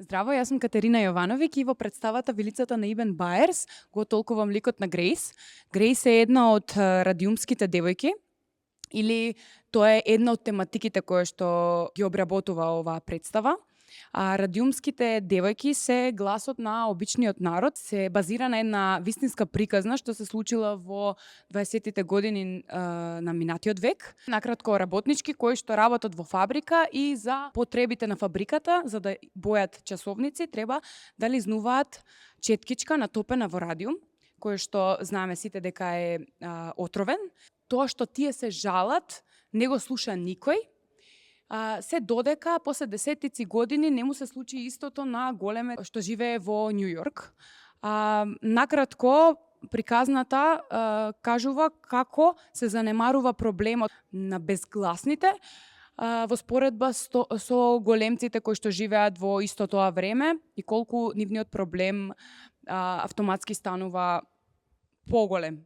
Здраво, јас сум Катерина Јовановиќ и во представата Вилицата на Ибн Баерс го толкувам ликот на Грейс. Грейс е една од радиумските девојки, или тоа е една од тематиките која што ги обработува оваа представа. Радиумските девојки се гласот на обичниот народ, се базира на една вистинска приказна што се случила во 20-тите години на минатиот век. Накратко, работнички кои што работат во фабрика и за потребите на фабриката, за да бојат часовници, треба да лизнуваат четкичка натопена во радиум, кој што знаеме сите дека е отровен. Тоа што тие се жалат, не го слуша никој, се додека после десетици години не му се случи истото на големе што живее во Њу Јорк. Накратко, приказната кажува како се занемарува проблемот на безгласните во споредба со големците кои што живеат во исто тоа време и колку нивниот проблем автоматски станува поголем.